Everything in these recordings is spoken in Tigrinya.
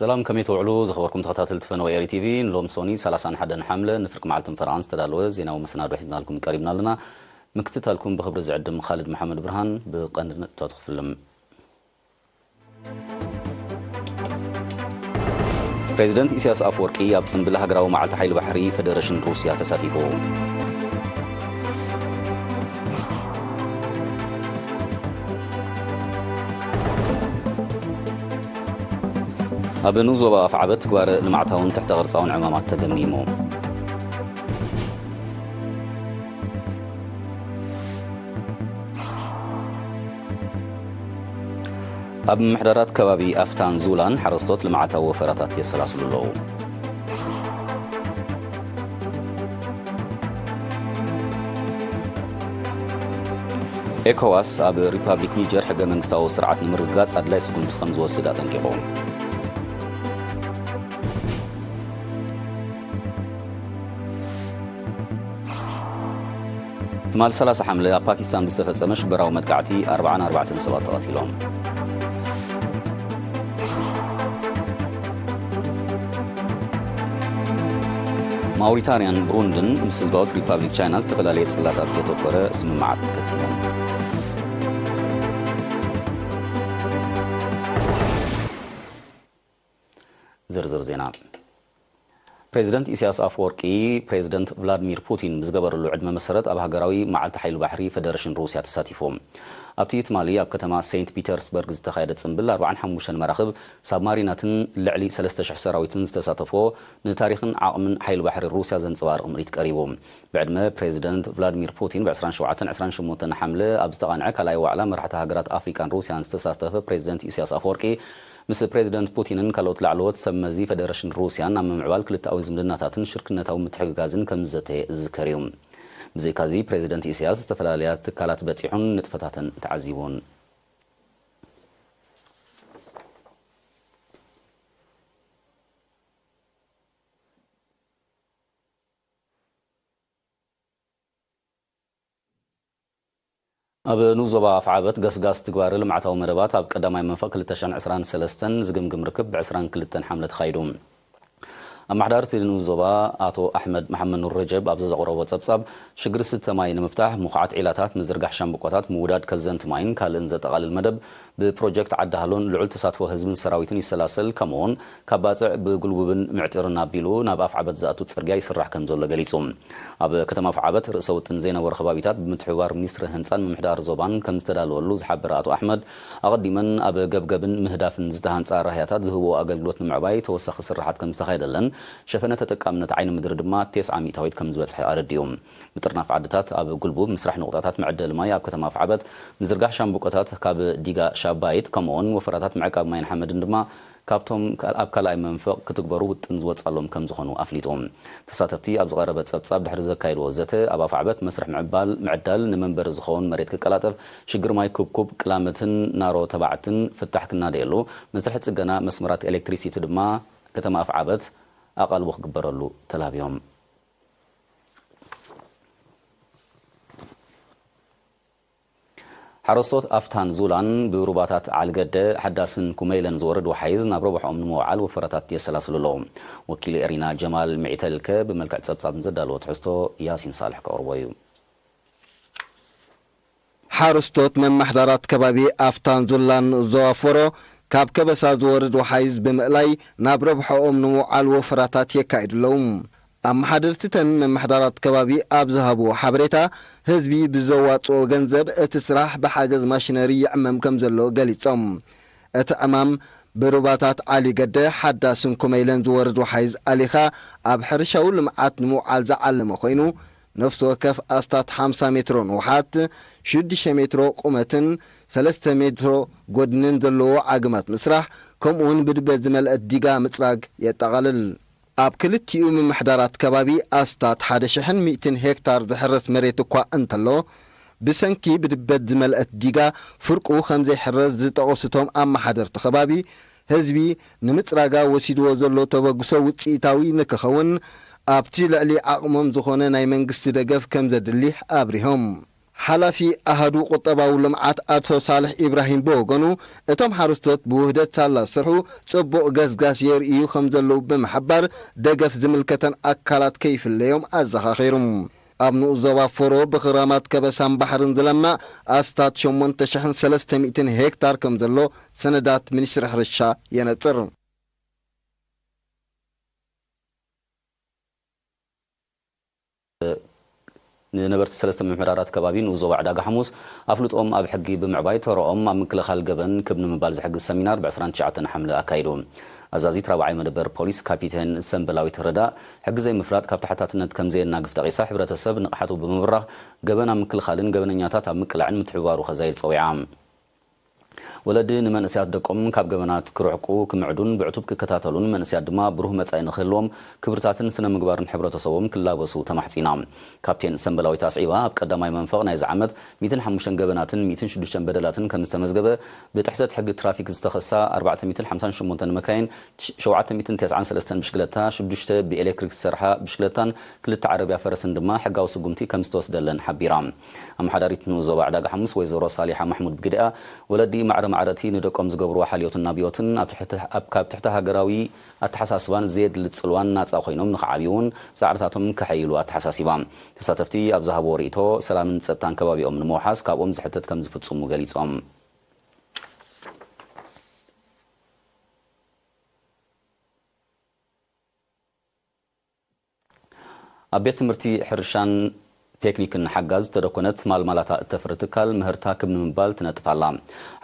ሰላም፣ ከመይ ትውዕሉ ዝኸበርኩም ተኸታተልቲ ፈነወ ኤሪ ቲቪ? ንሎም ሶኒ ሰላሳን ሓደን ሓምለ ንፍርቂ መዓልትን ፈረቓን ዝተዳለወ ዜናዊ መሰናዶ ሒዝናልኩም ቀሪብና ኣለና። ምክትታልኩም ብኽብሪ ዝዕድም ኻልድ መሓመድ ብርሃን። ብቐንዲ ነጥብታቱ ክፍልም። ፕሬዚደንት ኢሳያስ ኣፈወርቂ ኣብ ጽምብል ሃገራዊ መዓልቲ ሓይሊ ባሕሪ ፈደረሽን ሩስያ ተሳቲፉ። ኣብ ንኡስ ዞባ ኣፍዓበት ትግባረ ልምዓታውን ትሕተ ቅርጻውን ዕማማት ተገምጊሙ። ኣብ ምምሕዳራት ከባቢ ኣፍታን ዙላን ሓረስቶት ልምዓታዊ ወፈራታት የሰላስሉ ኣለዉ። ኤኮዋስ ኣብ ሪፓብሊክ ኒጀር ሕገ መንግስታዊ ስርዓት ንምርግጋጽ ኣድላይ ስጉምቲ ከም ዝወስድ ኣጠንቂቑ። ትማል ሰላሳ ሓምለ ኣብ ፓኪስታን ብዝተፈጸመ ሽበራዊ መጥቃዕቲ ኣርብዓን ኣርባዕተን ሰባት ተቐቲሎም። ማውሪታንያን ብሩንድን ምስ ህዝባዊት ሪፓብሊክ ቻይና ዝተፈላለየ ጽላታት ዘተኮረ ስምምዓት ከቲሞም። ዝርዝር ዜና። ፕሬዚደንት ኢሳያስ ኣፈወርቂ ፕሬዚደንት ቭላድሚር ፑቲን ብዝገበረሉ ዕድመ መሰረት ኣብ ሃገራዊ መዓልቲ ሓይሊ ባሕሪ ፈደረሽን ሩስያ ተሳቲፉ። ኣብቲ ትማሊ ኣብ ከተማ ሴንት ፒተርስበርግ ዝተኻየደ ጽምብል ኣርባዓን ሓሙሽተን መራኽብ፣ ሳብማሪናትን ልዕሊ ሰለስተ ሽሕ ሰራዊትን ዝተሳተፎ ንታሪኽን ዓቕምን ሓይሊ ባሕሪ ሩስያ ዘንጸባርቕ ምርኢት ቀሪቡ። ብዕድመ ፕሬዚደንት ቭላድሚር ፑቲን ብ ዕስራን ሸውዓተን ዕስራን ሸሞንተን ሓምለ ኣብ ዝተቓንዐ ካልኣይ ዋዕላ መራሕቲ ሃገራት ኣፍሪቃን ሩስያን ዝተሳተፈ ፕሬዚደንት ኢሳያስ ኣፈወርቂ ምስ ፕሬዚደንት ፑቲንን ካልኦት ላዕለዎት ሰብ መዚ ፈደረሽን ሩስያን ኣብ ምምዕባል ክልተኣዊ ዝምድናታትን ሽርክነታዊ ምትሕግጋዝን ከም ዝዘተየ ዝዝከር እዩ። ብዘይካዚ ፕሬዚደንት ኢሳያስ ዝተፈላለያ ትካላት በጺሑን ንጥፈታተን ተዓዚቡን። ኣብ ንኡስ ዞባ ኣፍዓበት ገስጋስ ትግባረ ልምዓታዊ መደባት ኣብ ቀዳማይ መንፈቕ ክልተ ሽሕን ዕስራን ሰለስተን ዝግምግም ርክብ ብ ዕስራን ክልተን ሓምለ ተኻይዱ። ኣመሓዳርቲ ንኡስ ዞባ ኣቶ ኣሕመድ መሓመድ ኑር ረጀብ ኣብ ዘቕረቦ ጸብጻብ፣ ሽግር ዝስተ ማይ ንምፍታሕ ምኹዓት ዒላታት፣ ምዝርጋሕ ሻምብቆታት፣ ምውዳድ ከዘንቲ ማይን ካልእን ዘጠቓልል መደብ ብፕሮጀክት ዓዲ ሃሎን ልዑል ተሳትፎ ህዝብን ሰራዊትን ይሰላሰል፣ ከምኡውን ካብ ባጽዕ ብጉልቡብን ምዕጢርን ኣቢሉ ናብ ኣፍዓበት ዝኣቱ ጽርግያ ይስራሕ ከም ዘሎ ገሊጹ። ኣብ ከተማ ኣፍዓበት ርእሰ ውጥን ዘይነበሩ ከባቢታት ብምትሕብባር ሚኒስትሪ ህንጻን ምምሕዳር ዞባን ከም ዝተዳለወሉ ዝሓበረ ኣቶ ኣሕመድ፣ ኣቐዲመን ኣብ ገብገብን ምህዳፍን ዝተሃንጻ ራህያታት ዝህብኦ ኣገልግሎት ንምዕባይ ተወሳኺ ስራሓት ከም ዝተኻየደለን ሸፈነ ተጠቃምነት ዓይኒ ምድሪ ድማ ተስዓ ሚእታዊት ከም ዝበጽሐ ኣረዲኡ። ምጥርናፍ ዓድታት ኣብ ጉልቡብ፣ ምስራሕ ንቑጣታት መዐደሊ ማይ ኣብ ከተማ ኣፍዓበት፣ ምዝርጋሕ ሻምብቆታት ካብ ዲጋ ሻባይት፣ ከምኡውን ወፈራታት ምዕቃብ ማይን ሓመድን ድማ ካብቶም ካል-፣ ኣብ ካልኣይ መንፈቕ ክትግበሩ ውጥን ዝወጻሎም ከም ዝኾኑ ኣፍሊጡ። ተሳተፍቲ ኣብ ዝቐረበ ጸብጻብ ድሕሪ ዘካየድዎ ዘተ፣ ኣብ ኣፍዓበት መስርሕ ምዕባል፣ ምዕዳል ንመንበሪ ዝኸውን መሬት ክቀላጠፍ፣ ሽግር ማይ ኩብኩብ፣ ቅላመትን ናሮ ተባዕትን ፍታሕ ክናደየሉ፣ መስርሕ ጽገና መስመራት ኤሌክትሪሲቲ ድማ ከተማ ኣፍዓበት ኣቓልቦ ክግበረሉ ተላብዮም። ሓረስቶት ኣፍታን ዙላን ብሩባታት ዓልገደ፣ ሓዳስን ኩመይለን ዝወርድ ወሓይዝ ናብ ረብሕኦም ንምውዓል ወፈራታት የሰላስሉ ኣለዉ። ወኪል ኤሪና ጀማል ሚዒተልከ ብመልክዕ ጸብጻብ ንዘዳለዎ ትሕዝቶ ያሲን ሳልሕ ከቕርቦ እዩ። ሓረስቶት መማሕዳራት ከባቢ ኣፍታን ዙላን ዘዋፈሮ ካብ ከበሳ ዝወርድ ወሓይዝ ብምእላይ ናብ ረብሕኦም ንምውዓል ወፈራታት የካይዱ ኣለዉ። ኣመሓደርትተን መማሕዳራት ከባቢ ኣብ ዝሃብዎ ሓበሬታ፣ ህዝቢ ብዘዋጽኦ ገንዘብ እቲ ስራሕ ብሓገዝ ማሽነሪ ይዕመም ከም ዘሎ ገሊጾም። እቲ ዕማም ብሩባታት ዓሊ ገደ ሓዳስን ኮመይለን ዝወርድ ወሓይዝ ኣሊኻ ኣብ ሕርሻዊ ልምዓት ንምውዓል ዝዓለመ ኮይኑ፣ ነፍሲ ወከፍ ኣስታት ሓምሳ ሜትሮ ንውሓት፣ ሽዱሽተ ሜትሮ ቁመትን ሰለስተ ሜትሮ ጎድንን ዘለዎ ዓግማት ምስራሕ፣ ከምኡውን ብድበት ዝመልአት ዲጋ ምጽራግ የጠቓልል። ኣብ ክልቲኡ ምምሕዳራት ከባቢ ኣስታት ሓደ ሽሕን ሚእትን ሄክታር ዝሕረስ መሬት እኳ እንተሎ፣ ብሰንኪ ብድበት ዝመልአት ዲጋ ፍርቁ ከም ዘይሕረስ ዝጠቐሱ እቶም ኣመሓደርቲ ከባቢ፣ ህዝቢ ንምጽራጋ ወሲድዎ ዘሎ ተበግሶ ውጽኢታዊ ንክኸውን ኣብቲ ልዕሊ ዓቕሞም ዝኾነ ናይ መንግስቲ ደገፍ ከም ዘድሊ ኣብሪሆም። ሓላፊ ኣሃዱ ቁጠባዊ ልምዓት ኣቶ ሳልሕ ኢብራሂም ብወገኑ፣ እቶም ሓረስቶት ብውህደት ሳላ ዝሰርሑ ጽቡቕ ገስጋስ የርእዩ ከም ዘለዉ ብምሕባር፣ ደገፍ ዝምልከተን ኣካላት ከይፍለዮም ኣዘኻኺሩ። ኣብ ንኡስ ዞባ ፎሮ ብኽራማት ከበሳን ባሕርን ዝለምዕ ኣስታት ሸሞንተ ሽሕን ሰለስተ ሚእትን ሄክታር ከም ዘሎ ሰነዳት ሚኒስትሪ ሕርሻ የነጽር። ንነበርቲ ሰለስተ ምምሕዳራት ከባቢ ንኡስ ዞባ ዕዳጋ ሓሙስ ኣፍልጦኦም ኣብ ሕጊ ብምዕባይ ተረኦም ኣብ ምክልኻል ገበን ክብ ንምባል ዝሕግዝ ሰሚናር ብ ዕስራን ትሽዓተን ሓምለ ኣካይዱ። ኣዛዚት ራብዓይ መደበር ፖሊስ ካፒቴን ሰምበላዊት ረዳእ፣ ሕጊ ዘይምፍላጥ ካብ ተሓታትነት ከም ዘየናግፍ ጠቒሳ፣ ሕብረተሰብ ንቕሓቱ ብምብራኽ ገበን ኣብ ምክልኻልን ገበነኛታት ኣብ ምቅላዕን ምትሕብባሩ ከዛይድ ጸዊዓ። ወለዲ ንመንእሰያት ደቆም ካብ ገበናት ክርሕቁ ክምዕዱን ብዕቱብ ክከታተሉን መንእሰያት ድማ ብሩህ መጻኢ ንክህልዎም ክብርታትን ስነ ምግባርን ሕብረተሰቦም ክላበሱ ተማሕጺና። ካፕቴን ሰምበላዊት ኣስዒባ፣ ኣብ ቀዳማይ መንፈቕ ናይዚ ዓመት ሚእትን ሓሙሽተን ገበናትን ሚእትን ሽዱሽተን በደላትን ከም ዝተመዝገበ፣ ብጥሕሰት ሕጊ ትራፊክ ዝተኸሳ ኣርባዕተ ሚእትን ሓምሳን ሸሞንተን መካይን፣ ሸውዓተ ሚእትን ተስዓን ሰለስተን ብሽክለታ፣ ሽዱሽተ ብኤሌክትሪክ ዝሰርሓ ብሽክለታን ክልተ ዓረብያ ፈረስን ድማ ሕጋዊ ስጉምቲ ከም ዝተወስደለን ሓቢራ። ኣመሓዳሪት ንኡስ ዞባ ዕዳጋ ሓሙስ ወይዘሮ ሳሊሓ ማሕሙድ ብግዲኣ፣ ወለዲ ማዕረ ማዕረ እቲ ንደቆም ዝገብርዎ ሓልዮትን ኣብዮትን ኣብ ትሕቲ፣ ኣብ፣ ካብ ትሕቲ ሃገራዊ ኣተሓሳስባን ዘየድሊ ጽልዋን ናጻ ኮይኖም ንኽዓብዩ እውን ጻዕርታቶም ከሐይሉ ኣተሓሳሲባ። ተሳተፍቲ ኣብ ዝሃብዎ ርእይቶ፣ ሰላምን ጸጥታን ከባቢኦም ንምውሓስ ካብኦም ዝሕተት ከም ዝፍጽሙ ገሊጾም። ኣብ ቤት ትምህርቲ ሕርሻን ቴክኒክን ሓጋዝ ዝተደኮነት ማልማላታ እተፍሪ ትካል ምህርታ ክብ ንምባል ትነጥፍ ኣላ።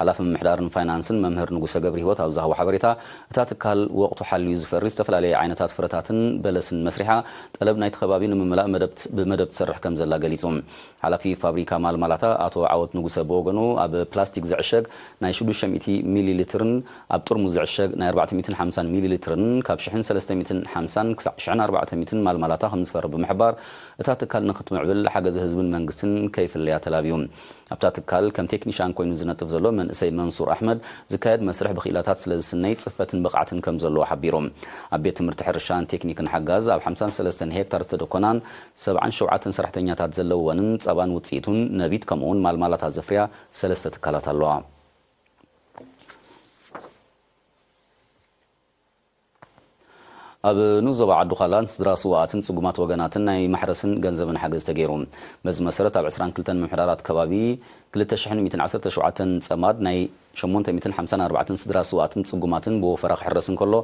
ሓላፊ ምምሕዳርን ፋይናንስን መምህር ንጉሰ ገብረ ህይወት ኣብ ዝሃቦ ሓበሬታ፣ እታ ትካል ወቕቱ ሓልዩ ዝፈሪ ዝተፈላለየ ዓይነታት ፍረታትን በለስን መስሪሓ፣ ጠለብ ናይቲ ከባቢ ንምምላእ መደብ፣ ብመደብ ትሰርሕ ከም ዘላ ገሊጹ። ሓላፊ ፋብሪካ ማልማላታ ኣቶ ዓወት ንጉሰ ብወገኑ፣ ኣብ ፕላስቲክ ዝዕሸግ ናይ ሽዱሽተ ሚእቲ ሚሊ ሊትርን ኣብ ጥርሙዝ ዝዕሸግ ናይ ኣርባዕተ ሚእትን ሓምሳን ሚሊ ሊትርን፣ ካብ ሽሕን ሰለስተ ሚእትን ሓምሳን ክሳዕ ሽሕን ኣርባዕተ ሚእትን ማልማላታ ከም ዝፈሪ ብምሕባር፣ እታ ትካል ንክትምዕብል ሓገዝ ህዝብን መንግስትን ከይፍለያ ተላብዩ። ኣብታ ትካል ከም ቴክኒሻን ኮይኑ ዝነጥፍ ዘሎ መንእሰይ መንሱር ኣሕመድ፣ ዝካየድ መስርሕ ብክኢላታት ስለ ዝስነይ፣ ጽፈትን ብቕዓትን ከም ዘለዎ ሓቢሩ። ኣብ ቤት ትምህርቲ ሕርሻን ቴክኒክን ሓጋዝ ኣብ ሓምሳን ሰለስተን ሄክታር ዝተደኮናን ሰብዓን ሸውዓተን ሰራሕተኛታት ዘለውወንን ጸባን ውጽኢቱን ነቢት ከምኡውን ማልማላታ ዘፍርያ ሰለስተ ትካላት ኣለዋ። ኣብ ንኡስ ዞባ ዓዲ ዃላ ንስድራ ስውኣትን ጽጉማት ወገናትን ናይ ማሕረስን ገንዘብን ሓገዝ ተገይሩ። በዚ መሰረት ኣብ ዕስራን ክልተን ምምሕዳራት ከባቢ ክልተ ሽሕን ሚእትን ዓሰርተ ሸውዓተን ጸማድ ናይ ሸሞንተ ሚእትን ሓምሳን ኣርባዕተን ስድራ ስውኣትን ጽጉማትን ብወፈራ ክሕረስ እንከሎ፣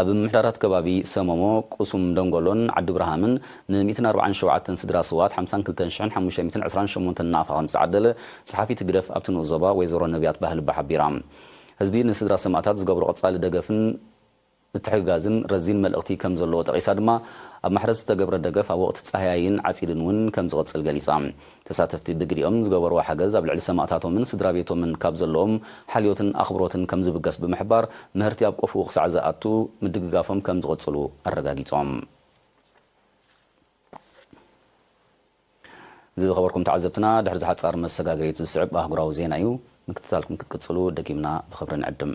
ኣብ ምምሕዳራት ከባቢ ሰመሞ፣ ቁሱም ደንጎሎን ዓዲ ብርሃምን ን ሚእትን ኣርባዓን ሸውዓተን ስድራ ስውኣት ሓምሳን ክልተን ሽሕን ሓሙሽተ ሚእትን ዕስራን ሸሞንተን ናቕፋ ከም ዝተዓደለ ጸሓፊት ህግደፍ ኣብቲ ንኡስ ዞባ ወይዘሮ ነቢያት ባህልባ ሓቢራ። ህዝቢ ንስድራ ሰማእታት ዝገብሮ ቀጻሊ ደገፍን ምትሕግጋዝን ረዚን መልእኽቲ ከም ዘለዎ ጠቒሳ ድማ፣ ኣብ ማሕረስ ዝተገብረ ደገፍ ኣብ ወቕቲ ጻህያይን ዓጺድን እውን ከም ዝቕጽል ገሊጻ። ተሳተፍቲ ብግዲኦም ዝገበርዎ ሓገዝ ኣብ ልዕሊ ሰማእታቶምን ስድራ ቤቶምን ካብ ዘለዎም ሓልዮትን ኣኽብሮትን ከም ዝብገስ ብምሕባር፣ ምህርቲ ኣብ ቆፍኡ ክሳዕ ዝኣቱ ምድግጋፎም ከም ዝቕጽሉ ኣረጋጊጾም። ዝኸበርኩም ተዓዘብትና፣ ድሕሪ ዝሓጻር መሰጋገሪት ዝስዕብ ኣህጉራዊ ዜና እዩ። ምክትታልኩም ክትቅጽሉ ደጊምና ብኽብሪ ንዕድም።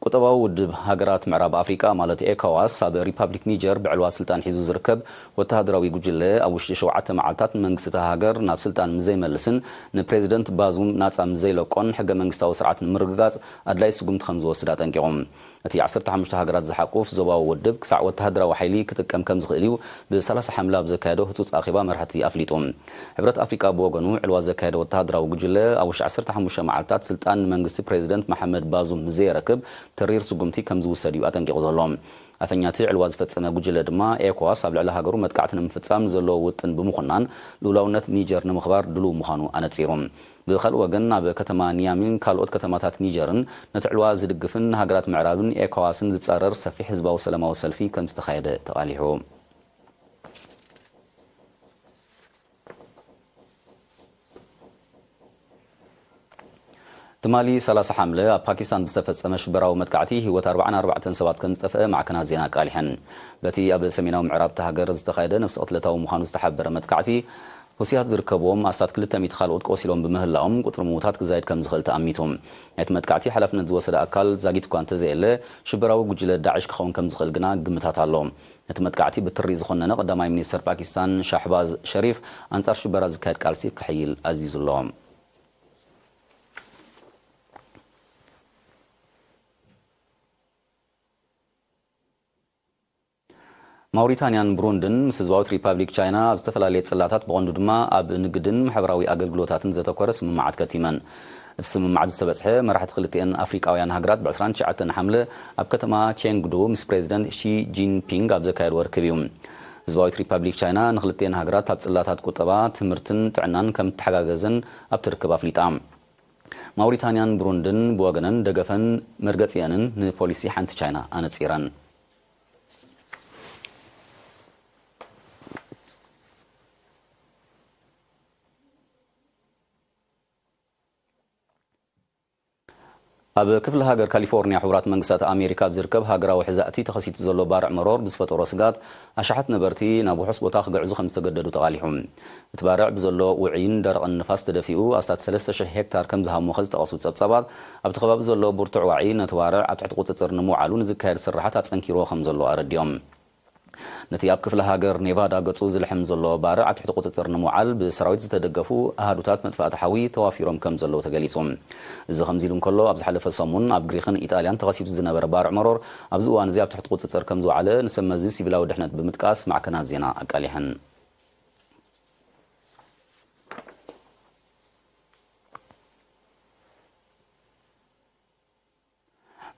ቁጠባዊ ውድብ ሃገራት ምዕራብ ኣፍሪቃ ማለት ኤኮዋስ ኣብ ሪፓብሊክ ኒጀር ብዕልዋ ስልጣን ሒዙ ዝርከብ ወተሃደራዊ ጉጅለ ኣብ ውሽጢ ሸውዓተ መዓልታት ንመንግስቲ እታ ሃገር ናብ ስልጣን ምዘይመልስን ንፕሬዚደንት ባዙም ናጻ ምዘይለቆን ሕገ መንግስታዊ ስርዓት ንምርግጋጽ ኣድላይ ስጉምቲ ከም ዝወስድ ኣጠንቂቑ። እቲ ዓሰርተ ሓሙሽተ ሃገራት ዝሓቁፍ ዞባዊ ውድብ ክሳዕ ወተሃደራዊ ሓይሊ ክጥቀም ከም ዝኽእል እዩ ብ ሰላሳ ሓምለ ኣብ ዘካየዶ ህጹጽ ኣኼባ መራሕቲ ኣፍሊጡ። ሕብረት ኣፍሪቃ ብወገኑ ዕልዋ ዘካየደ ወተሃደራዊ ጉጅለ ኣብ ውሽጢ ዓሰርተ ሓሙሽተ መዓልታት ስልጣን ንመንግስቲ ፕሬዚደንት መሓመድ ባዙም ምስ ዘየረክብ ተሪር ስጉምቲ ከም ዝውሰድ እዩ ኣጠንቂቑ ዘሎ። ኣፈኛ እቲ ዕልዋ ዝፈጸመ ጉጅለ ድማ ኤኮዋስ ኣብ ልዕሊ ሃገሩ መጥቃዕቲ ንምፍጻም ንዘለዎ ውጥን ብምኹናን ልኡላውነት ኒጀር ንምኽባር ድሉው ምዃኑ ኣነጺሩ። ብኻልእ ወገን፣ ኣብ ከተማ ኒያሚን ካልኦት ከተማታት ኒጀርን ነቲ ዕልዋ ዝድግፍን ንሃገራት ምዕራብን ኤኮዋስን ዝጻረር ሰፊሕ ህዝባዊ ሰላማዊ ሰልፊ ከም ዝተኻየደ ተቓሊሑ። ትማሊ ሰላሳ ሓምለ ኣብ ፓኪስታን ብዝተፈጸመ ሽበራዊ መጥቃዕቲ ህይወት ኣርባዓን ኣርባዕተን ሰባት ከም ዝጠፍአ ማዕከናት ዜና ኣቃሊሐን። በቲ ኣብ ሰሜናዊ ምዕራብ እታ ሃገር ዝተኻየደ ነፍሲ ቅትለታዊ ምዃኑ ዝተሓበረ መጥቃዕቲ፣ ሁሲያት ዝርከብዎም ኣስታት ክልተ ሚእቲ ካልኦት ቆሲሎም ብምህላዎም፣ ቁጽሪ ምዉታት ክዛይድ ከም ዝኽእል ተኣሚቱ። ናይቲ መጥቃዕቲ ሓላፍነት ዝወሰደ ኣካል ዛጊት እኳ እንተዘየለ፣ ሽበራዊ ጉጅለ ዳዕሽ ክኸውን ከም ዝኽእል ግና ግምታት ኣሎ። ነቲ መጥቃዕቲ ብትሪ ዝኾነነ ቀዳማይ ሚኒስተር ፓኪስታን ሻሕባዝ ሸሪፍ፣ ኣንጻር ሽበራ ዝካየድ ቃልሲ ክሕይል ኣዚዙ ኣሎ። ማውሪታንያን ብሩንድን ምስ ህዝባዊት ሪፓብሊክ ቻይና ኣብ ዝተፈላለየ ጽላታት፣ ብቐንዱ ድማ ኣብ ንግድን ማሕበራዊ ኣገልግሎታትን ዘተኮረ ስምምዓት ከቲመን። እቲ ስምምዓት ዝተበጽሐ፣ መራሕቲ ክልቲኤን ኣፍሪቃውያን ሃገራት ብ ዕስራን ትሽዓተን ሓምለ ኣብ ከተማ ቼንግዱ ምስ ፕሬዚደንት ሺ ጂንፒንግ ኣብ ዘካየድዎ ርክብ እዩ። ህዝባዊት ሪፓብሊክ ቻይና ንክልቲኤን ሃገራት ኣብ ጽላታት ቁጠባ፣ ትምህርትን ጥዕናን ከም እተሓጋገዘን ኣብቲ ርክብ ኣፍሊጣ። ማውሪታንያን ብሩንድን ብወገነን ደገፈን መርገጺአንን ንፖሊሲ ሓንቲ ቻይና ኣነጺረን። ኣብ ክፍለ ሃገር ካሊፎርኒያ ሕቡራት መንግስታት ኣሜሪካ ኣብ ዝርከብ ሃገራዊ ሕዛእቲ ተኸሲቱ ዘሎ ባርዕ መሮር ብዝፈጠሮ ስጋት፣ ኣሽሓት ነበርቲ ናብ ውሑስ ቦታ ክግዕዙ ከም ዝተገደዱ ተቓሊሑ። እቲ ባርዕ ብዘሎ ውዑይን ደረቕን ንፋስ ተደፊኡ፣ ኣስታት ሰለስተ ሽሕ ሄክታር ከም ዝሃሞኸ ዝጠቐሱ ጸብጻባት፣ ኣብቲ ከባቢ ዘሎ ብርቱዕ ዋዒ ነቲ ባርዕ ኣብ ትሕቲ ቁጽጽር ንምውዓሉ ንዝካየድ ስርሓት ኣጸንኪርዎ ከም ዘሎ ኣረዲኦም። ነቲ ኣብ ክፍለ ሃገር ኔቫዳ ገጹ ዝልሕም ዘሎ ባርዕ ኣብ ትሕቲ ቁጽጽር ንምውዓል ብሰራዊት ዝተደገፉ ኣሃዱታት መጥፋእቲ ሓዊ ተዋፊሮም ከም ዘለዉ ተገሊጹ። እዚ ከምዚ ኢሉ እንከሎ፣ ኣብ ዝሓለፈ ሰሙን ኣብ ግሪኽን ኢጣልያን ተኸሲቱ ዝነበረ ባርዕ መሮር ኣብዚ እዋን እዚ ኣብ ትሕቲ ቁጽጽር ከም ዝወዓለ ንሰብ መዚ ሲቪላዊ ድሕነት ብምጥቃስ ማዕከናት ዜና ኣቃሊሐን።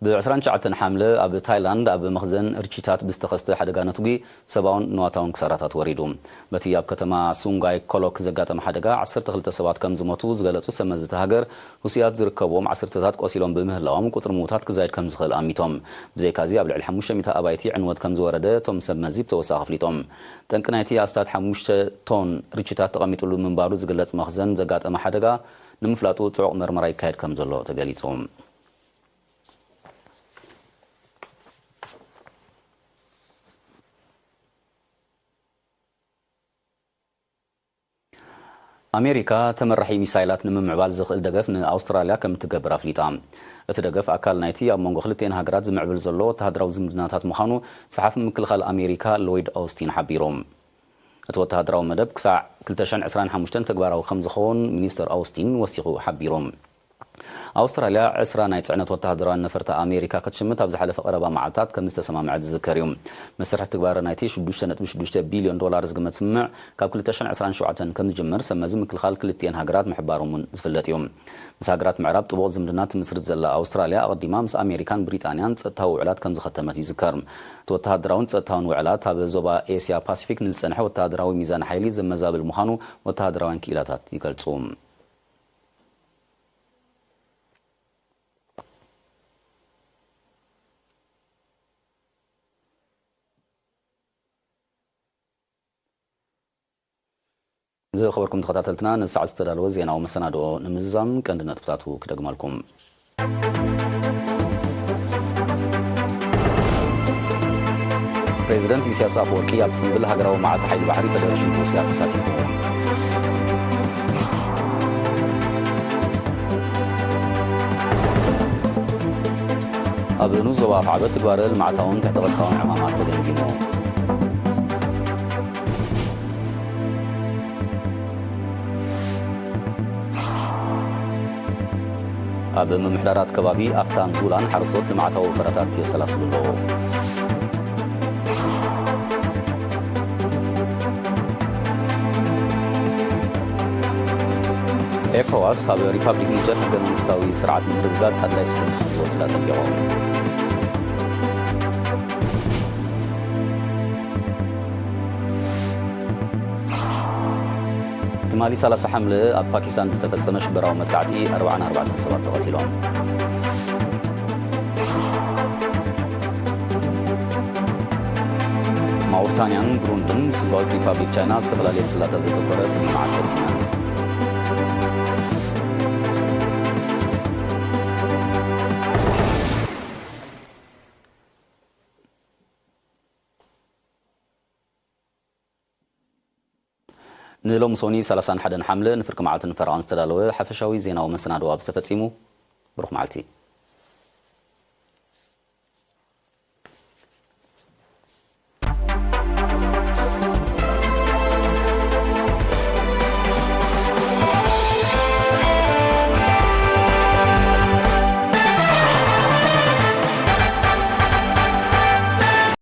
ብ ዕስራን ትሽዓተን ሓምለ ኣብ ታይላንድ ኣብ መኽዘን ርቺታት ብዝተኸስተ ሓደጋ ነትጒ ሰብኣውን ንዋታውን ክሳራታት ወሪዱ። በቲ ኣብ ከተማ ሱንጋይ ኮሎክ ዘጋጠመ ሓደጋ ዓሰርተ ክልተ ሰባት ከም ዝሞቱ ዝገለጹ ሰብ መዚ እታ ሃገር፣ ህሱያት ዝርከብዎም ዓሰርተታት ቆሲሎም ብምህላዎም ቁጽሪ ምዉታት ክዛይድ ከም ዝኽእል ኣሚቶም። ብዘይካዚ ኣብ ልዕሊ ሓሙሽተ ሚእቲ ኣባይቲ ዕንወት ከም ዝወረደ እቶም ሰብ መዚ ብተወሳኺ ኣፍሊጦም። ጠንቂ ናይቲ ኣስታት ሓሙሽተ ቶን ርቺታት ተቐሚጡሉ ምንባሩ ዝግለጽ መኽዘን ዘጋጠመ ሓደጋ ንምፍላጡ ጽዑቕ መርመራ ይካየድ ከም ዘሎ ተገሊጹ። ኣሜሪካ ተመራሒ ሚሳይላት ንምምዕባል ዝኽእል ደገፍ ንኣውስትራልያ ከም እትገብር ኣፍሊጣ። እቲ ደገፍ ኣካል ናይቲ ኣብ መንጎ ክልቲኤን ሃገራት ዝምዕብል ዘሎ ወተሃደራዊ ዝምድናታት ምዃኑ ጸሓፊ ምክልኻል ኣሜሪካ ሎይድ ኦስቲን ሓቢሩ። እቲ ወተሃደራዊ መደብ ክሳዕ ክልተ ሽሕን ዕስራን ሓሙሽተን ተግባራዊ ከም ዝኸውን ሚኒስተር ኦስቲን ወሲኹ ሓቢሩ። ኣውስትራልያ ዕስራ ናይ ጽዕነት ወተሃደራውያን ነፈርቲ ኣሜሪካ ክትሽምት ኣብ ዝሓለፈ ቀረባ መዓልታት ከም ዝተሰማምዐት ዝዝከር እዩ። መስርሕ ትግባረ ናይቲ ሽዱሽተ ነጥቢ ሽዱሽተ ቢልዮን ዶላር ዝግመት ስምምዕ ካብ ክልተ ሽሕን ዕስራን ሸውዓተን ከም ዝጅምር ሰብ መዚ ምክልኻል ክልቲኤን ሃገራት ምሕባሮም እውን ዝፍለጥ እዩ። ምስ ሃገራት ምዕራብ ጥቡቕ ዝምድና ትምስርት ዘላ ኣውስትራልያ፣ ኣቐዲማ ምስ ኣሜሪካን ብሪጣንያን ጸጥታዊ ውዕላት ከም ዝኸተመት ይዝከር። እቲ ወተሃደራውን ጸጥታውን ውዕላት ኣብ ዞባ ኤስያ ፓሲፊክ ንዝጸንሐ ወተሃደራዊ ሚዛን ሓይሊ ዘመዛብል ምዃኑ ወተሃደራውያን ክኢላታት ይገልጹ። ዝኸበርኩም ተኸታተልትና፣ ነዚ ሰዓት ዝተዳለወ ዜናዊ መሰናድኦ ንምዝዛም ቀንዲ ነጥብታቱ ክደግመልኩም። ፕሬዚደንት ኢሳያስ ኣፈወርቂ ኣብ ጽምብል ሃገራዊ መዓልቲ ሓይሊ ባሕሪ ፈደረሽን ሩስያ ተሳቲፉ። ኣብ ንኡስ ዞባ ኣፍዓበት ትግባረ ልምዓታውን ትሕተ ቅርጻውን ዕማማት ተገምጊሙ። ኣብ ምምሕዳራት ከባቢ ኣፍታን ዙላን ሓረስቶት ልምዓታዊ ወፈራታት የሰላስሉ ኣለዉ። ኤኮዋስ ኣብ ሪፓብሊክ ኒጀር ሕገ መንግስታዊ ስርዓት ንምርግጋጽ ኣድላይ ስጉምቲ ክወስድ ኣጠንቂቖም። ትማሊ ሰላሳ ሓምለ ኣብ ፓኪስታን ዝተፈጸመ ሽበራዊ መጥቃዕቲ ኣርባዓን ኣርባዕተን ሰባት ተቐቲሎም። ማውሪታንያን ብሩንድን ምስ ህዝባዊት ሪፓብሊክ ቻይና ኣብ ዝተፈላለየ ጽላታት ዘተኮረ ስምምዓት ፈጺመን። ንሎሚ ሶኒ ሰላሳን ሓደን ሓምለ ንፍርቂ መዓልትን ፈረቓን ዝተዳለወ ሓፈሻዊ ዜናዊ መሰናድኦ ኣብዚ ተፈጺሙ። ብሩኽ መዓልቲ።